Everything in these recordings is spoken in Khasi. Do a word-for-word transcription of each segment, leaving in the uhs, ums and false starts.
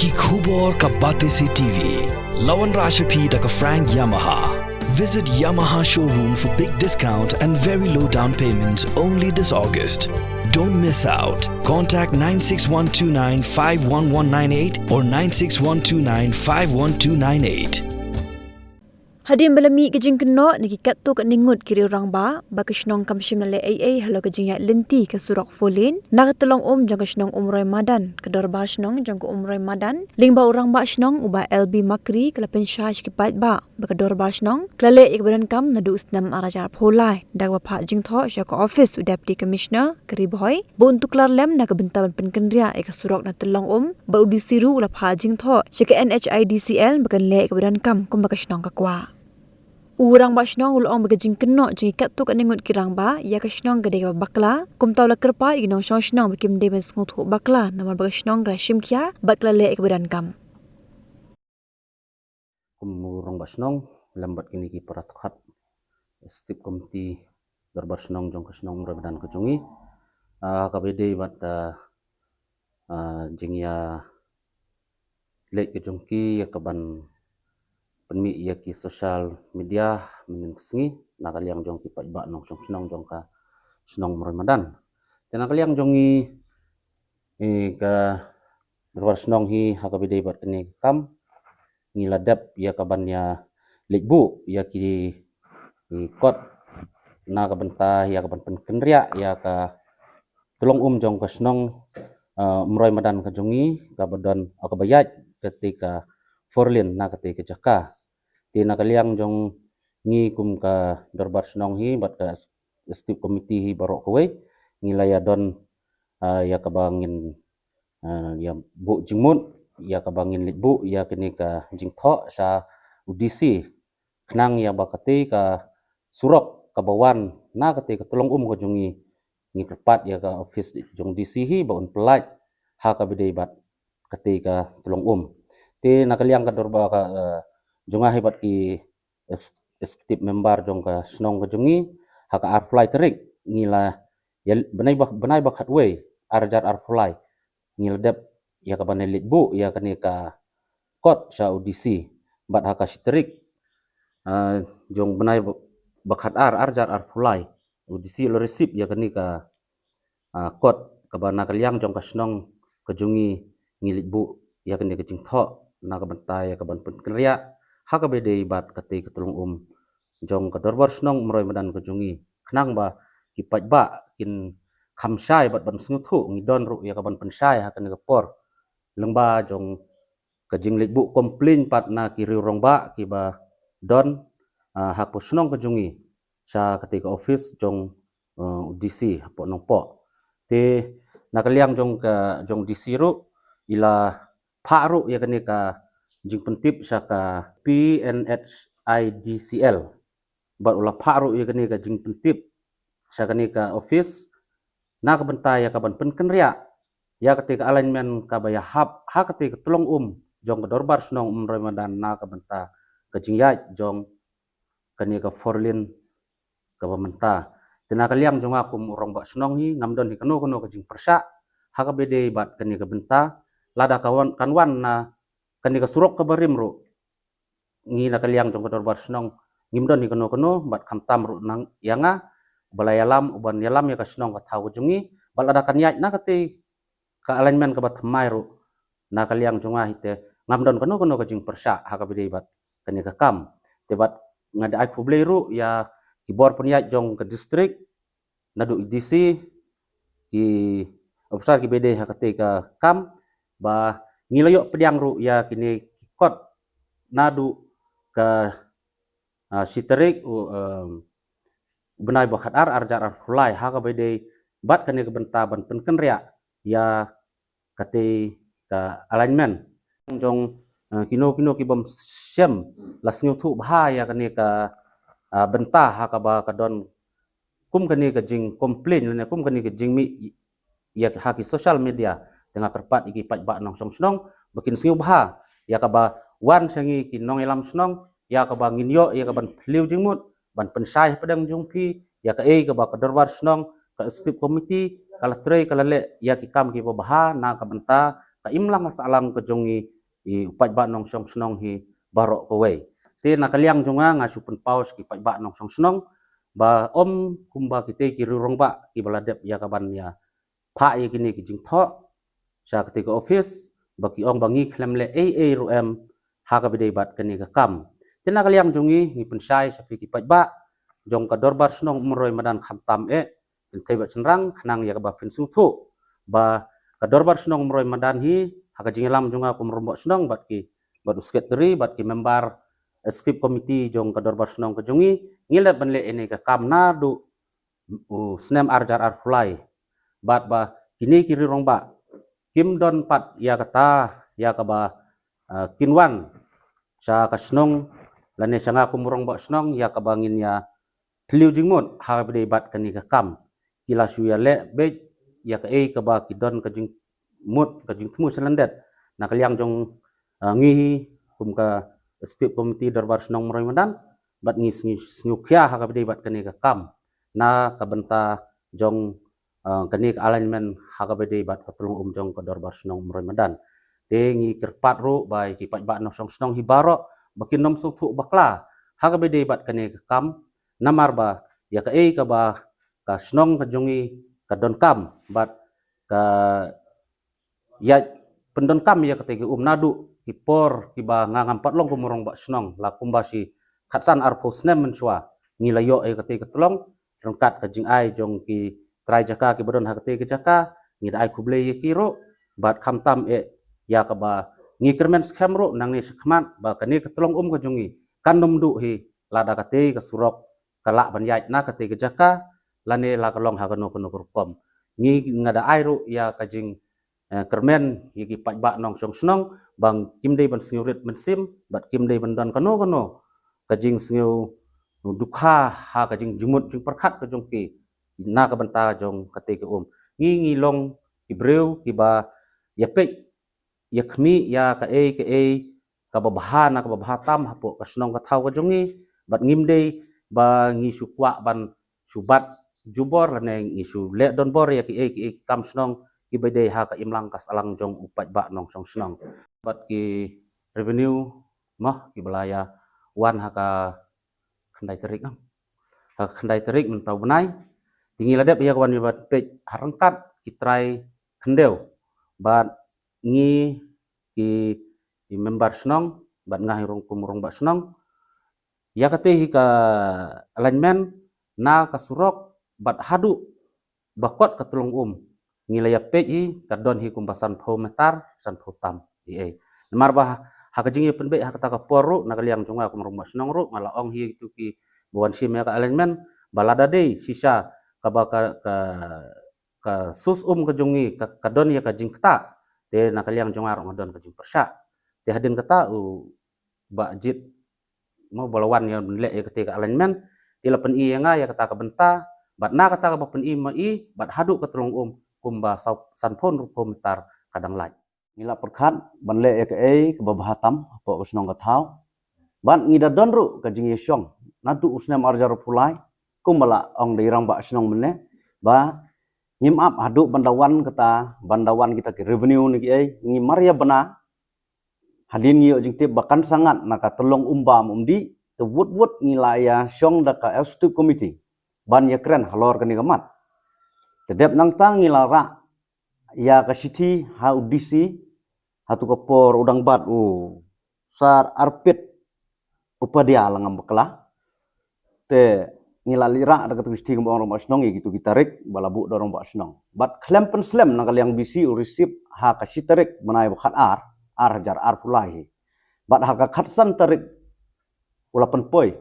Ki khubor ka Batesi T V. La wanrah sha phi da ka Frank Yamaha. Visit Yamaha showroom for big discount and very low down payment only this August. Don't miss out. Contact nine six one two nine five one one nine eight or nine six one two nine five one two nine eight. Hadien ba la mih ka jingkynnoh na ki katto katne ngut ki riew rangbah ba ka shnong kam shym la leh ei ei halor ka jingïaid lynti ka surok four lane na ka tyllong um jong ka shnong Umroi Madan, ka dorbar shnong jong ka Umroi Madan lyngba u rangbah shnong u Bah L B Makri ka la pynshai sha ki paidbah ba ka dorbar shnong ka la leh ïa kaba donkam naduh u snem ar hajar arphew lai da kaba phah jingthoh sha ka ophis u Deputy Commissioner ka Ri Bhoi ba un tuklar lem na ka bynta ban pynkynriah ïa ka surok na tyllong um, bad u D C ruh u la phah jingthoh sha ka N H I D C L ba kan leh ïa kaba donkam kumba ka shnong ka kwah. U rangbah shnong u la ong ba ka jingkynnoh jong ki katto katne ngut ki rangbah ïa ka shnong ka dei kaba bakla, kumta u la kyrpad ïa ki nongshong shnong ba kim dei ban sngewthuh bakla namar ba ka shnong ka la shim khia bad ka la leh ïa kaba donkam. Kum u rangbah shnong lem bad kine ki para dkhot Executive Committee dorbar shnong jong ka shnong Umroi Madan ka jong ngi, ah, kaba ïadei bad, ah, ah, jingïaleit ka jong ki ïa kaban pynmih ïa ki social media mynnin ka sngi na ka liang jong ki paidbah nongshong shnong jong ka shnong Umroi Madan. Te na ka liang jong ngi, eh, ka dorbar shnong hi ha kaba ïadei bad kane ka kam ngi la dep ïa kaban ïaleit buh ïa ki, ki kot na ka bynta ïa kaban pynkynriah ïa ka tyllong um jong ka shnong, ah, Umroi Madan ka jong ngi kaba don, ah, kaba ïaid kata ka four lane na kata ka jaka. Te na ka liang jong ngi kum ka dorbar shnong hi bad ka Executive Committee hi baroh kawei ngi la ïa don, ah, ïa kaba ngin, ah, ïa buh jingmut ïa kaba ngin leit buh ïa kane ka jingthoh sha u D C khnang ïa ba kata ka surok kaba wan na kata ka tyllong um ka jong ngi, ngi kyrpad ïa ka ophis jong D C hi ba un pyllait ha kaba ïadei bad kata ka tyllong um. Te na ka liang ka dorbar ka, eh, jong nga hi bad ki ex-, executive member jong ka shnong ka jong ngi, ha ka arphew lai tarik ngi la ïa bnai ba, bnai ba khatwei ar hajar arphew lai ngi la dep ïa kaban leit buh ïa kane ka kot sha u D C bad ha ka shi tarik, ah, jong bnai ba, ba khatar ar hajar arphew lai u D C u la receive ïa kane ka, ah, kot kaba na ka liang jong ka shnong ka jong ngi ngi leit buh ïa kane ka jingthoh na ka bynta ïa kaban pynkynriah ha kaba ïadei bad kata ka tyllong um jong ka dorbar shnong Umroi Madan ka jong ngi khnang ba ki paidbah kin kham shai bad ban sngewthuh ngi don ruh ïa kaban pynshai ha kane ka por lyngba jong ka jingleit buh complain pat na ki riew rangbah kiba don, ah, ha ka shnong ka jong ngi sha kata ka ophis jong, eh, u D C hapoh Nongpoh. Te na ka liang jong ka, jong D C ruh i la phah ruh ïa kane ka jingpyntip sha ka P N H I D C L bad u la phah ruh ïa kane ka jingpyntip sha kane ka ophis na ka bynta ïa kaban pynkynriah ïa kata ka alignment kaba ïahap ha kata ka tyllong um jong ka dorbar shnong Umroi Madan na ka bynta ka jingïaid jong kane ka four lane kaba mynta. Te na ka liang jong nga kum u rangbah shnong hi ngam don hi kano kano ka jingpyrshah ha kaba ïadei bad kane ka bynta, lada ka wan, kan wan na kane ka surok kaba rim ruh ngi na ka liang jong ka dorbar shnong ngim don hi kano kano bad khamtam ruh nang ïa nga uba la ïalam, uban ïalam ïa ka shnong ka thaw ka jong ngi bad lada kan ïaid na kata ka alignment kaba thymmai ruh na ka liang jong nga hi te ngam don kano kano ka jingpyrshah ha kaba ïadei bad kane ka kam. Te bad nga da ai khublei ruh ïa ki bor pynïaid jong ka district naduh D C, ki ophisar kiba ïadei ha kata ka kam ba ngi la ïoh pdiang ruh ïa kine ki kot naduh ka, ah, shi tarik u, em, bnai ba khatar ar hajar arphew lai ha kaba ïadei bad kane ka bynta ban pynkynriah ïa kata ka alignment. Jong, eh, kino kino ki bym shym la sngewthuh bha ïa kane ka, ah, bynta ha kaba ka don kum kane ka jingcomplain lane kum kane ka jingmih ïa ha ki social media. Te nga kyrpad ïa ki paidbah nongshong shnong ba kin sngewbha ïa kaba wan sha ngi ki nongïalam shnong ïa kaba ngin ïoh ïa kaban phylliew jingmut ban pynshai hapdeng jong phi ïa kaei kaba ka dorbar shnong, ka executive committee ka la trei ka la leh ïa ki kam kiba bha na ka bynta ka imlang ka sahlang ka jong ngi i u paidbah nongshong shnong hi baroh kawei. Te na ka liang jong nga nga shu pynpaw sha ki paidbah nongshong shnong ba ym kumba kitei ki riewrangbah kiba la dep ïa ka ban ïa phah ïa kine ki jingthoh sha katei ka office ba ki ong ba ngi khlem leh ei ei ruh em ha kaba dei bad kane ka kam. Te na ka liang jong ngi ngi pynshai sha phi ki paidbah jong ka dorbar shnong Umroi Madan khamtam eh kynthei bad shynrang khnang ïa kaba phin sngewthuh ba ka dorbar shnong Umroi Madan hi ha ka jingïalam jong nga kum u rangbah shnong bad ki bad u secretary bad ki member executive committee jong ka dorbar shnong ka jong ngi ngi leh ban leh ïa kane ka kam naduh u snem ar hajar arphew lai bad ba kine ki riewrangbah kim don pat ïa kata ïa kaba ah, kin wan sha ka shnong lane sha nga kum u rangbah shnong ïa kaba ngin ïa thliew jingmut ha kaba dei bad kane ka kam. Ki la shu ïa leh beit ïa kaei kaba ki don ka jingmut ka jingthmu sha lyndet. Na ka liang jong ah, ngi hi kum ka executive committee dorbar shnong Umroi Madan bad ngi sngi- sngewkhia ha kaba dei bad kane ka kam na ka bynta jong ah, kane ka alignment ha kaba dei bad ka tlong um jong ka dorbar shnong Umroi Madan. Te ngi kyrpad ruh ba ïa ki paidbah nongshong shnong hi baroh ba kin nym sngewthuh bakla ha kaba dei bad kane ka kam namar ba ïa kaei kaba ka shnong ka jong ngi ka donkam bad ka ïa pyndonkam ïa katei ka um naduh ki por kiba nga ngam pat long kum u rangbah shnong la kumba shi khatsan arphew snem mynshuwa ngi la ïoh ïa katei ka tlong ryngkat ka jingai jong ki trai jaka kiba don ha katei ka jaka ngi da ai khublei ïa ki ruh bad khamtam eh ïa kaba ngi kyrmen skhem ruh nangne shakhmat ba kane ka tlong um ka jong ngi kan nym duh hi lada katei ka surok ka lah ban ïaid na katei ka jaka lane la ka long ha kano kano ka rukom. Ngi nga da ai ruh ïa ka jing eh, kyrmen ïa ki paidbah nongshong shnong ba kim dei ban sngewrit mynsiem bad kim dei ban don kano kano ka jingsngew dukha ha ka jingjumut jingpyrkhat ka jong ki na ka bynta jong katei ka um. Ngi ngi long ki briew kiba ïa peit ïa khmih ïa kaei kaei kaba bha na kaba bha tam hapoh ka shnong ka thaw ka jong ngi bad ngim dei ba ngi shu kwah ban shu bat jubor lane ngi shu leh donbor ïa kiei kiei ki kam shnong kiba dei ha ka imlang ka sahlang jong u paidbah nongshong shnong. Bad ki revenue mo kiba la ïa wan ha ka khyndai tarik nang ha ka khyndai tarik mynta u bnai te ngi la dep ïa ka wan ïa ban peit ha ryngkat ki trai khyndew bad ngi ki, ki member shnong bad nga hi rong kum rangbah shnong ïa katei hi ka alignment na ka surok bad haduh ba kot ka tlong um ngi la ïa peit hi ka don hi kumba sanphew meter sanphew tam hi ei namar ba ha ka jingïa pynbeit ha kata ka por ruh na ka liang jong nga kum rangbah shnong ruh nga la ong hi tu ki ba wan shim ïa ka alignment ba lada dei shisha kaba ka ka ka sus um ka jong ngi ka, ka don ïa ka jingkta te na ka liang jong nga ruh nga don ka jingpyrshah te hadien kata u ba jit mo ba la wan ïa leh ïa kata ka alignment te la pyni ïa nga ïa kata ka bynta bad na kata ka ba pyni ma i bad haduh ka tlong um kumba sanphew ruh phew meter ka dang lait. Ngi la pyrkhat ban leh ïa kaei kaba bha tam hapoh ka shnong ka thaw bad ngi da don ruh ka jingïashong naduh u snem ar hajar arphew lai kumba la ong da i rangbah shnong mynne ba ngim ap haduh ban da wan kata ban da wan kita ki revenue ne kiei ngi mar ïa bna hadien ngi ïoh jingtip ba kan sa ngat na ka tlong um bam um dih te wut wut ngi la ïa shong da ka executive committee ban ïa kren halor kane ka mat. Te dep nangta ngi la rah ïa ka shithi ha u D C ha tu ka por u dang bat u Sar Arpit Upadia la ngam bakla. Te ngi la lyrah da katu ki shithi kumba ong rangbah shnong ïa kitu ki tarik ba la buh da rangbah shnong bad khlem pynslem na ka liang B C u receive ha ka shi tarik bnai ba khat ar ar hajar arphew lai hi bad ha ka khatsan tarik u la pynpoi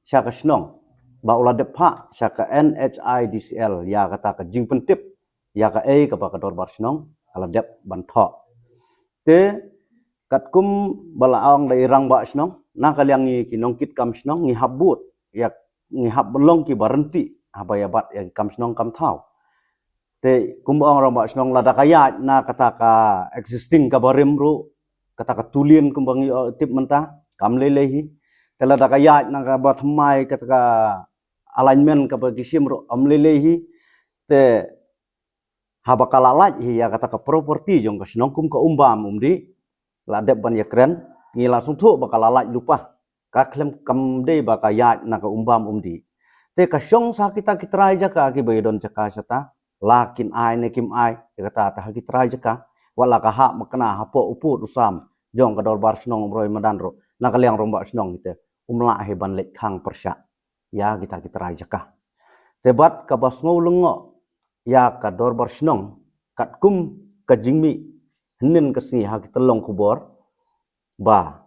sha ka shnong ba u la dep phah sha ka N H I D C L ïa kata ka jingpyntip ïa kaei kaba ka dorbar shnong ka la dep ban thoh. Te katkum ba la ong da i rangbah shnong na ka liang ngi ki nongkit kam shnong ngi hap bud ïa ngi hap long kiba ryntih haba ïa bat ïa ki kam shnong kam thaw. Te kumba ong rangbah shnong lada ka ïaid na kata ka existing kaba rim ruh kata ka tulien kumba ngi tip mynta kam lei lei hi. Te lada ka ïaid na kaba thymmai kata ka alignment kaba ki shim ruh am lei lei hi. Te haba ka la lait hi ïa kata ka property jong ka shnong kum ka um bam um dih la dep ban ïakren, ngi la sngewthuh ba ka la lait lypa. Ka khlem kam dei ba ka ïaid na ka umbam umdih. Te ka shong sa kita ki trai jaka kiba ïadon jaka shata, la kin ai ne kim ai, ïa kata ta ha ki trai jaka, wat la ka hap makna hapoh u pud u sam jong ka dorbar shnong Umroi Madan ruh, na ka liang rangbah shnong te um lah hi ban leit khang pyrshah ïa kita ki trai jaka. Te bad kaba sngew lyngngoh ïa ka dorbar shnong, katkum ka jingmih hynnin ka sngi ha ki tyllong khubor, ba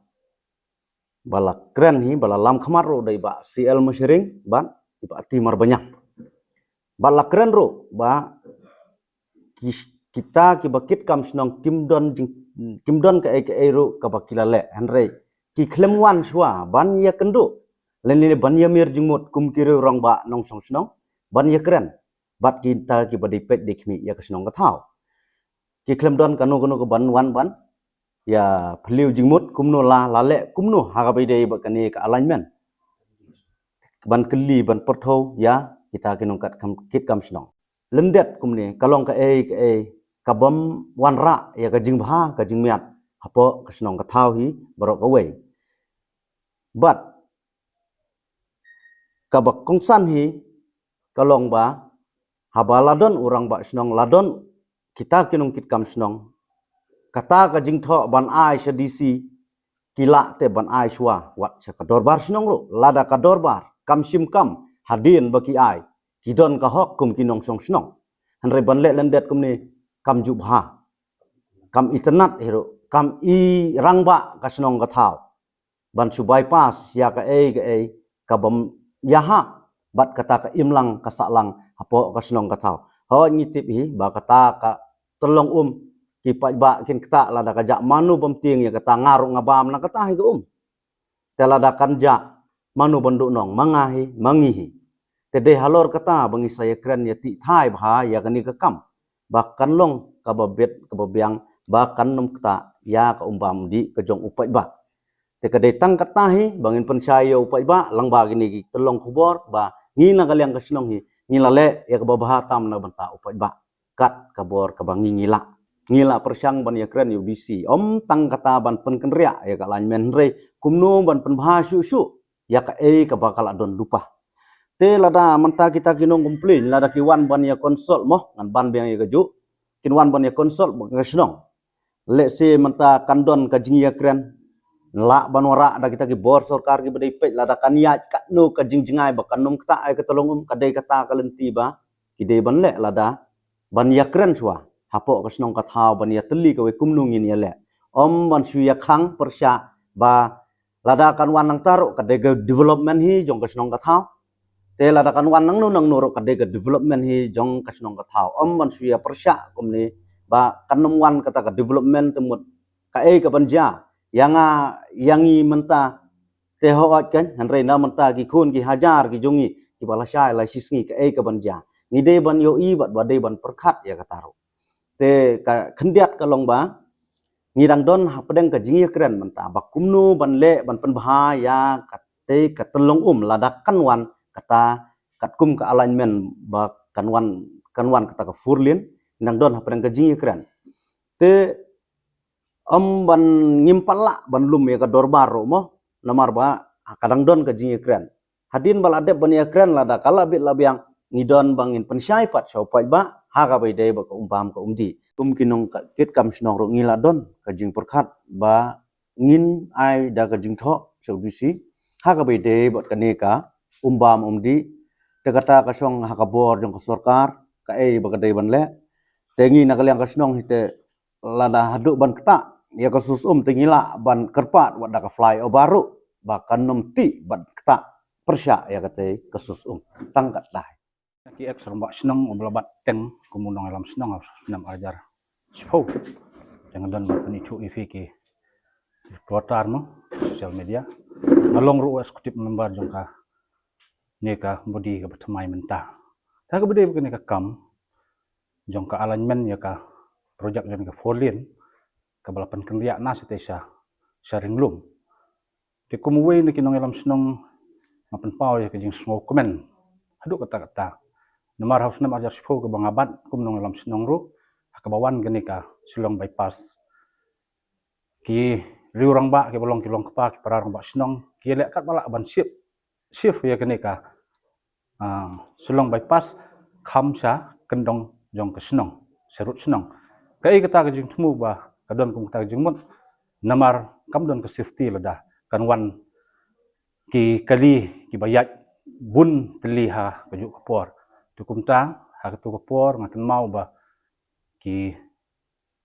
ba la kren hi, ba la lam khmat ruh da i Bah C L Mashering bad i Bah T Marbaniang. Ba la kren ruh ba ki, kita kiba kit kam shnong kim don jing, kim don kaei kaei ruh kaba ki la leh, hynrei ki khlem wan shuwa ban ïakynduh lane ban ïamir jingmut kum ki riew rangbah nongshong shnong ban ïakren bad kita kiba dei peit dei khmih ïa ka shnong ka thaw. Ki khlem don kano kano ka ban wan ban ïa phylliew jingmut kumno la, la leh kumno ha kaba ïadei bad kane ka alignment, ban kylli ban pyrthuh ïa kita ki nongkat kam, kit kam shnong. Lyndet kumne ka long kaei kaei kabym wanrah ïa ka jingbha ka jingmiat hapoh ka shnong ka thaw hi baroh kawei. Bad kaba kongsan hi ka long ba haba la don u rangbah shnong, la don kita ki nongkit kam shnong, kata ka jingthoh ban ai sha D C ki lah te ban ai shuwa wat sha ka dorbar shnong ruh. Lada ka dorbar kam shim kam hadien ba ki ai, ki don ka hok kum ki nongshong shnong. Hynrei ban leh lyndet kumne kam ju bha, kam itynnad hi ruh, kam i rangbah ka shnong ka thaw ban shu bypass ïa kaei kaei kabym ïahap bad kata ka imlang ka sahlang hapoh ka shnong ka thaw. Hooid ngi tip hi ba kata ka tyllong um, ki paidbah kin ktah lada ka jah mano bym tieng ïa kata, nga ruh nga bam na kata hi ka um. Te lada kan jah mano ban duh nong, ma nga hi, ma ngi hi. Te dei halor kata ba ngi sa ïakren ïatih thai bha ïa kane ka kam, ba kan long kaba bit kaba biang, ba kan nym ktah ïa ka umbam dih ka jong u paidbah. Te ka dei tang kata hi ba ngin pynshai ïa u paidbah, lyngba kine ki tyllong khubor, ba ngi na ka liang ka shnong hi ngi la leh ïa kaba bha tam na ka bynta u paidbah kat ka bor kaba ngi ngi lah. Ngi lah pyrshang ban ïakren ïa u D C, ym tang kata ban pynkynriah ïa ka alignment, hynrei kumno ban pynbha shuh shuh ïa kaei kaba ka la don lypa. Te lada mynta kita ki nong complain, lada ki wan ban ïa consult mo, ngan ban biang ïa kajuh, kin wan ban ïa consult bad ka shnong. Let's say mynta kan don ka jingïakren, lah ban wanrah da kita ki bor sorkar kiba dei peit, lada kan ïaid katno ka jingjngai ba kan nym ktah ïa ka tyllong um, ka dei kata ka lynti ba ki dei ban leh, lada ban ïakren shuwa hapoh ka shnong ka thaw ban ïatylli kawei kumno ngin ïaleh. Ym ban shu ïakhang pyrshah ba lada kan wan nangta ruh ka dei ka development hi jong ka shnong ka thaw. Te lada kan wan nangno nangno ruh ka dei ka development hi jong ka shnong ka thaw. Ym ban shu ïa pyrshah kumne ba kan nym wan kata ka development te mut kaei kaban jia ïa nga ïa ngi mynta. Te hooid kan, hynrei na mynta ki khun ki hajar ki jong ngi kiba lashai lashisngi, kaei kaban jia? Ngi dei ban ïohi bad ba dei ban pyrkhat ïa kata ruh. Te ka khyndiat ka long ba ngi dang don hapdeng ka jingïakren mynta ba kumno ban leh ban pynbha ïa katei ka tyllong um lada kan wan kata katkum ka alignment ba kan wan, kan wan kata ka four lane. Ngi dang don hapdeng ka jingïakren. Te ym ban, ngim pat lah ban lum ïa ka dorbar ruh mo, namar ba ka dang don ka jingïakren. Hadien ba la dep ban ïakren, lada ka la bit la biang, ngi don ba ngin pynshai pat sha u paidbah ha kaba ïadei bad ka umbam ka umdih. Kum ki nongkit kam shnong ruh ngi la don ka jingpyrkhat ba ngin ai da ka jingthoh sha u D C ha kaba ïadei bad kane ka umbam umdih. Te kata ka shong ha ka bor jong ka sorkar, kaei ba ka dei ban leh. Te ngi na ka liang ka shnong hi te lada haduh ban ktah ïa ka sus um te ngi lah ban kyrpad wat da ka flyover ruh ba kan nym tih ban ktah pyrshah ïa katei ka sus um. Tang katei. Ki ex rangbah shnong uba la bat teng kum u nongïalam shnong ha u snem ar hajar shiphew. Te nga don ban pynithuh ïa phi ki reporter mo, social media. Nga long ruh u executive member jong kane ka body kaba thymmai mynta. Te kaba dei kane ka kam jong ka alignment ïa ka project jong ka four lane kaba la pynkynriah na shatei sha, sha Ringlum. Te kum uwei na ki nongïalam shnong nga pynpaw ïa ka jingsngewkmen haduh katta katta. Namar ha u snem ar hajar shiphew kaba nga bat kum nongïalam shnong ruh, ha kaba wan kane ka Shillong Bypass ki riew rangbah kiba long ki long kpa ki para rangbah shnong ki leh katba lah ban shift shift ïa kane ka Shillong bypass kham sha kyndong jong ka shnong, sha rud shnong. Kaei kata ka jingthmu ba ka don kum kata ka jingmut? Namar kam don ka safety lada kan wan ki kali kiba ïaid bun tylli ha kajuh ka por. Te kumta ha katu ka por nga kynmaw ba ki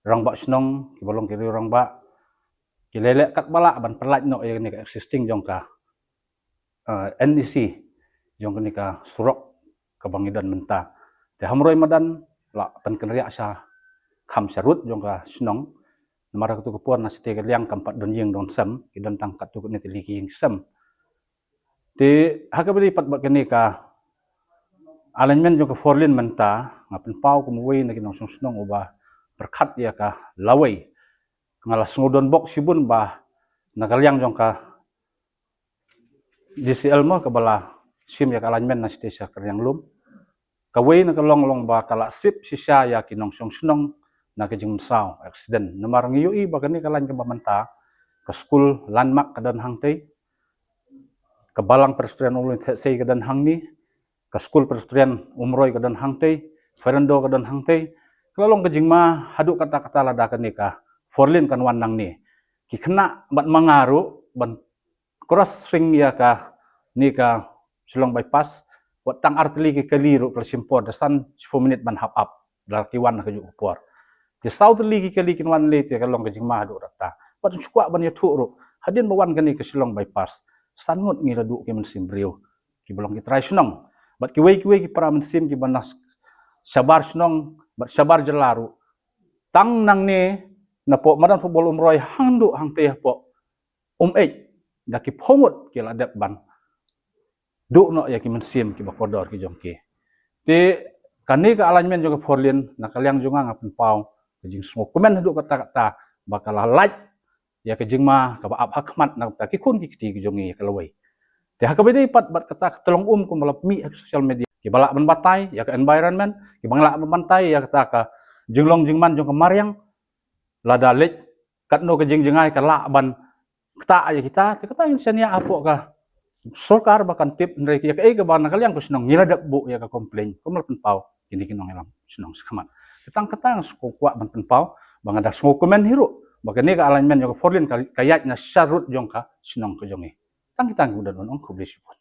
rangbah shnong kiba long ki riew rangbah ki leh leh katba lah ban pyllait noh ïa kane ka existing jong ka NEC jong kane ka surok kaba ngi don mynta. Te ha Umroi madan la pynkynriah sha kham sha rud jong ka shnong. Namar katu ka por na shatei ka liang kam pat don ïing don sem, ki don tang katto katne tylli ki ïing ki sem. Te ha kaba ïadei pat bad kane ka alignment jong ka four lane mynta, nga pynpaw kum uwei na ki nongshong shnong uba pyrkhat ïa ka lawei. Nga la sngew donbok shibun ba na ka liang jong ka DCL mo kaba la shim ïa ka alignment na shatei sha Karyanglum. Kawei na ka long long ba ka la sip shisha ïa ki nongshong shnong na ka jingmynsaw accident. Namar ngi ïohi ba kane ka lain kaba mynta ka skul Landmark ka don hangtei, ka Balang Presbyterian Umroi Thetsei ka don hangne, ka skul Presbyterian Umroi ka don hangtei, Ferendo ka don hangtei. Ka la long ka jingma haduh katta katta lada kane ka four lane kan wan nangne. Ki khynnah bad ma nga ruh ban crossing ïa kane ka Shillong bypass, wat tang ar tylli ki kali ruh ka la shim por da san shiphew minit ban hap ap. Lada ki wan ha kajuh ka por. Te saw tylli ki kali kin wan lei te ka long ka jingma haduh katta. Bad shu kwah ban ïathuh ruh, hadien ba wan kane ka Shillong bypass, san ngut ngi la duh ki mynsiem briew kiba long ki trai shnong bad kiwei kiwei ki para mynsiem kiba na shabar shnong bad shabar jylla ruh. Tang nangne napoh madan football Umroi hangduh hangtei hapoh Umeit, da ki phew ngut ki la dep ban duh noh ïa ki mynsiem kiba kordor ki jong ki. Te kane ka alignment jong ka four lane na ka liang jong nga nga pynpaw ka jingsngewkmen haduh katta katta ba ka la lait ïa ka jingma kaba ap ha khmat na ka bynta ki khun ki kti ki jong ngi ïa ka lawei. Te ha kaba ïadei pat bad kata ka tyllong um kumba la pynmih ha ka social media, kiba lah ban batai ïa ka environment, kiba lah ban batai ïa kata ka jinglong jingman jong ka mariang, lada leit katno ka jingjngai ka lah ban ktah ïa kita, te kata ngin shaniah hapoh ka sorkar ba kan tip, hynrei ïa kaei kaba na ka liang ka shnong ngi la dep buh ïa ka complain, kumba la pynpaw kine ki nongïalam shnong shakhmat. Te tang kata nga sngewkwah ban pynpaw ba nga da sngewkmen hi ruh ba kane ka alignment jong ka four lane ka, ka ïaid na sha rud jong ka shnong ka jong ngi. Tang kita ngi da don ong khublei shibun.